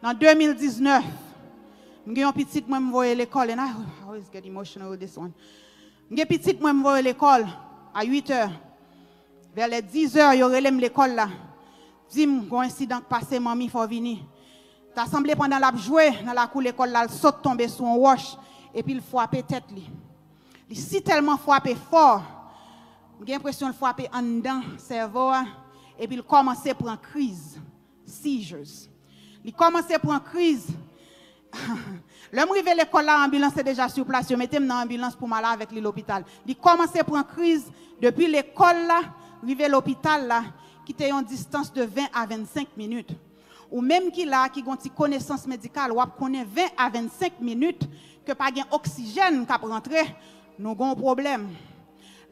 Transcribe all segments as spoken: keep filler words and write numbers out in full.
Nan de mil diznèf, m gen yon pitit mwen m voye lekòl, and I always get emotional with this one. M gen pitit mwen m voye lekòl a uit è. Vè lè diz è, yo rele m lekòl la. Di m, "Gon ensidan k pase, manmi, fò w vini." Ta sanble pandan l ap jwe nan lakou lekòl la, l sot tonbe sou yon wòch, epi l frape tèt li. Li si tèlman frape fò, m gen enpresyon l frape anndan sèvo a, epi l kòmanse pran kriz, seizures. Li kòmanse pran kriz. Lè m rive lekòl la, anbilans te deja sou plas, yo mete m nan anbilans pou m ale avèk li lopital. Li kòmanse pran kriz depi lekòl la, rive lopital la, ki te yon distans de ven a vennsenk minit. Ou menm ki la, ki gon ti konesans medikal, w ap konnen ven a vennsenk minit ke pa gen oksijèn k ap rantre, nou gon pwoblèm.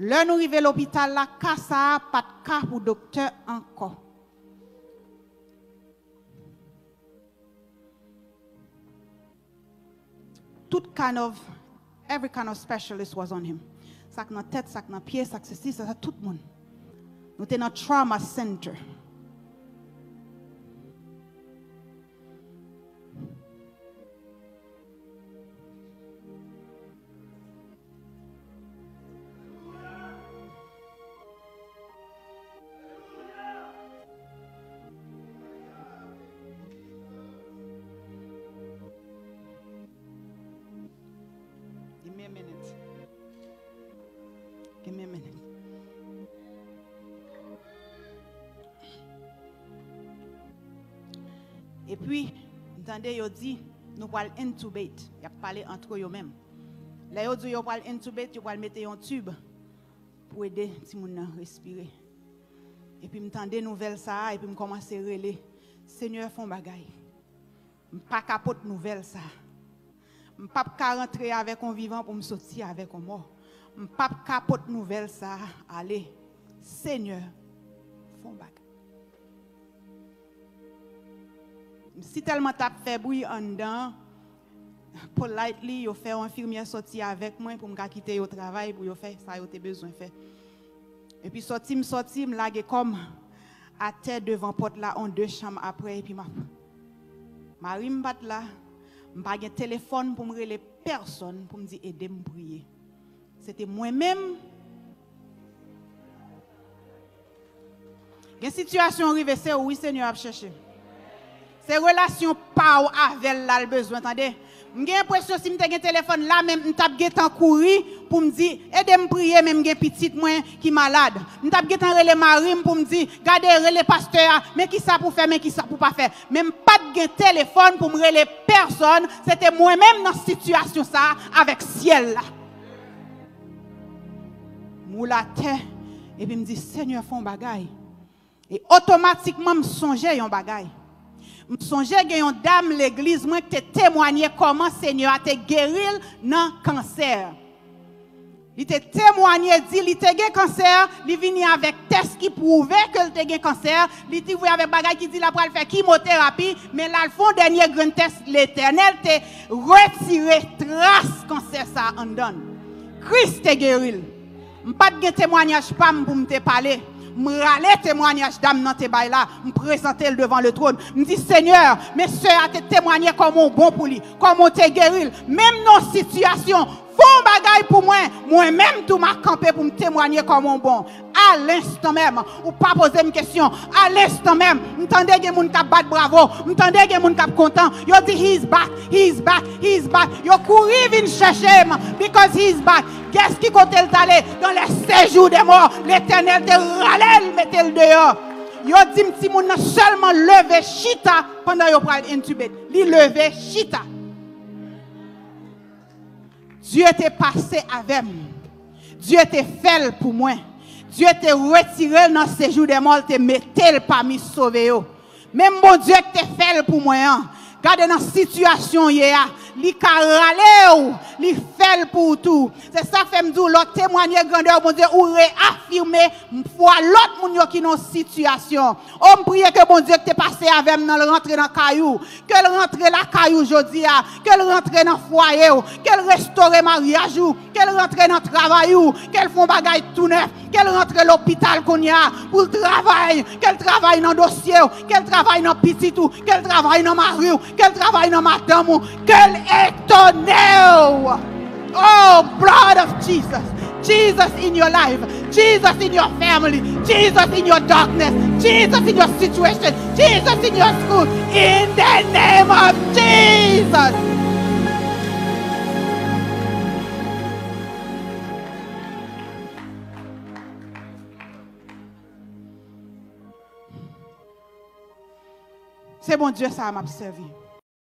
Lè nou rive lopital la, ka sa a pa t ka pou doktè ankò. Tout kind of, every kind of specialist was on him. Sa k nan tèt, sa k nan pye, sa k sesi, sa, sa, tout moun. Nou te nan trauma center. Give me a minute. Give me a minute. Epi, m tande yo di, "Nou pral intubate." Y ap pale antre yo menm. Lè yo di yo pral intubate, yo pral mete yon tib pou ede timoun nan respire. Epi m tande nouvèl sa a, epi m kòmanse rele, "Senyè, fè yon bagay." M pa ka pot nouvèl sa a. M p ap ka rantre avèk yon vivan pou m soti avèk yon mò. M p ap ka pot nouvèl sa a ale. Senyè, fè yon bagay. M si tèlman t ap fè bri anndan, politely, yo fè yon enfimyè soti avèk mwen pou m ka kite yo travay, pou yo fè sa yo te bezwen fè. Epi sòti m sòti, m lage kò m atè devan pòt la, on de chanm aprè, epi m ap. Mari m pa t la, m pa gen telefòn pou m rele pèsonn pou m di, "Ede m priye." Se te mwen menm. Gen sitiyasyon rive, se ou wi Senyè ap chèche. Se relasyon pa w avè l la l bezwen, tande. M gen enpresyon si m te gen telefòn la menm, m t ap gentan kouri pou m di, "Ede m priye, men m gen pitit mwen ki malad." M t ap gentan rele mari m pou m di, "Gade, rele pastè a, men kisa pou fè, men kisa pou pa fè." Men m pa t gen telefòn pou m rele pèsonn, se te mwen menm nan sitiyasyon sa a avèk syèl la. M woule atè, epi m di, "Senyè, fè yon bagay." E otomatikman, m sonje yon bagay. M sonje gen yon dam legliz mwen ki te temwanye kòman Senyè a te geri l nan kansè. Li te temwanye, di li te gen kansè, li vini avèk tès ki pwouve ke l te gen kansè, li te vini avèk bagay ki di l ap pral fè kimoterapi, men l al fè yon dènye grenn tès, Letènèl te retire tras kansè sa a anndan l. Kris te geri l. M pa t gen temwanyaj pa m pou m te pale. M rale temwanyaj dam nan te bay la, m prezante l devan letwòn. M di, "Senyè, men sè a te temwanye kòman w bon pou li, kòman w te geri l, menm nan yon sitiyasyon, fè yon bagay pou mwen, mwen menm tou m a kanpe pou m temwanye kòman w bon." Alenstan menm, ou pa poze m kesyon, alenstan menm, m tande gen moun k ap bat bravo, m tande gen moun k ap kontan, yo di, "He is back, he is back, he is back." Yo kouri vin chèche m, because he is back. Guess ki kote l t ale? Dans les séjours des morts, Letènèl te rale l, mete l deyò. Yo di m timoun nan sèlman leve chita pandan yo pral intubate. Li leve chita. Dye te pase avè m. Dye te fè l pou mwen. Dye te retire l nan séjour des morts, l te mete l pami sove yo. Menm Bondye ki te fè l pou mwen an, gade nan sitiyasyon w ye a, Li ka rale w, li fè l pou w tou. Se sa k fè m di w, lè w temwanye grandè Bondye, ou reyafime fwa lòt moun yo ki nan sitiyasyon. O, m priye ke Bondye ki te pase avè m nan, l rantre nan kay ou, ke l rantre lakay ou jodi a, ke l rantre nan fwaye w, ke l restore maryaj ou, ke l rantre nan travay ou, ke l fè yon bagay tou nèf, ke l rantre lopital kounye a pou l travay, ke l travay nan dosye w, ke l travay nan pitit ou, ke l travay nan mari w, ke l travay nan madanm ou, ke l etone w. Oh, blood of Jesus. Jesus in your life. Jesus in your family. Jesus in your darkness. Jesus in your situation. Jesus in your school. In the name of Jesus. Se Bondye sa a m ap sèvi.